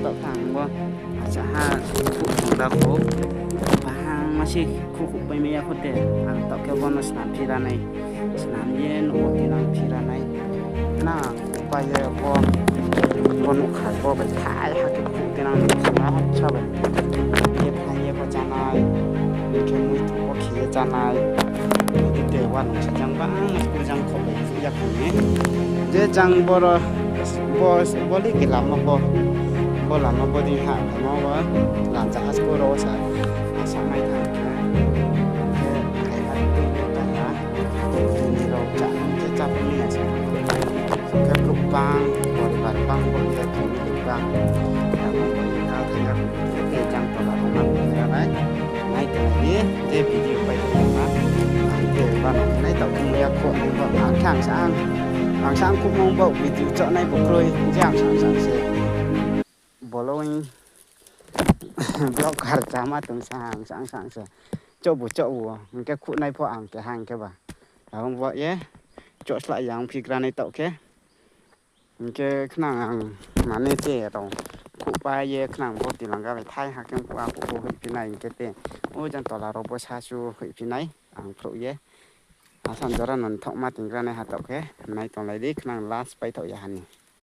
Tau tang bo, a sa ha khu khu da ko. Ba hang ma si khu khu pai me ya ko te. Ang tau ke bo no snam phi ra nai. Snam ye no bo ti nang phi ra nai. Na, pa ye bo. Bo no khai bo bai thai ha ke khu ti nang sa ha cha bai. Ye pa ye bo cha nai. Ye ke mu tu bo ke ye cha nai. Ye te wa no sa jang ba ang ku jang ko bai. ຢາກໃຫ້ແມ່ ເດຈັ່ງບໍ່ ບໍ່ ບໍ່ລີກກິນລຳມາບໍ່ ບໍ່ລຳມາບໍ່ດີຫາເນາະວ່າ ຫຼານຈາກຮັດສະໂກໂຣຊາ ອາສາໄມ້ທາງແຄ ແຄໄກມາເປັນເລື່ອງກັນນະ ທີນີ້ເຮົາຈະ ຈະຈັບເມຍຊະ ແຄລູກບາງ ບໍລິບານບາງ ບໍລິບານຂອງລູກບາງ ແລ້ວກໍບໍລິການທະຍັກ ເດຈັ່ງຕະຫຼອດອອກມາເປັນແນວໃດ. ໃນກະລະນີເດວິດີໄປເຖິງມາເກີດວ່າໃນເຕົ້າຂຶ້ນເວຍໂຄດນີ້ກໍອາງຂ້າງສາງ ອາງສາງຄຸກມອງເບົາວິດີເຈາະໃນບໍ່ເຄີຍຢ່າງສາງສາງເສ ບໍ່ລົງບລັອກການຈາມາຕົງສາງສາງສາງເສ ເຈາະບໍ່ເຈາະບໍ່ ມັນແກຂຸໃນພໍອາງແກຫາງແກວ່າ ລາວວ່າເອ ເຈາະສະຫຼາຍຢ່າງພິກລາໃນເຕົ້າແກ Oke, khnang ang mane te rong. Khu pa ye khnang bo ti lang ga bai thai ha kem khu a khu khu hui pi nai ke te. O jan to la ro bo sa su hui pi nai ang pro ye. A san jora non thok ma ting ra nai ha tok ke. Nai tong lai di khnang last pai thok ya han ni.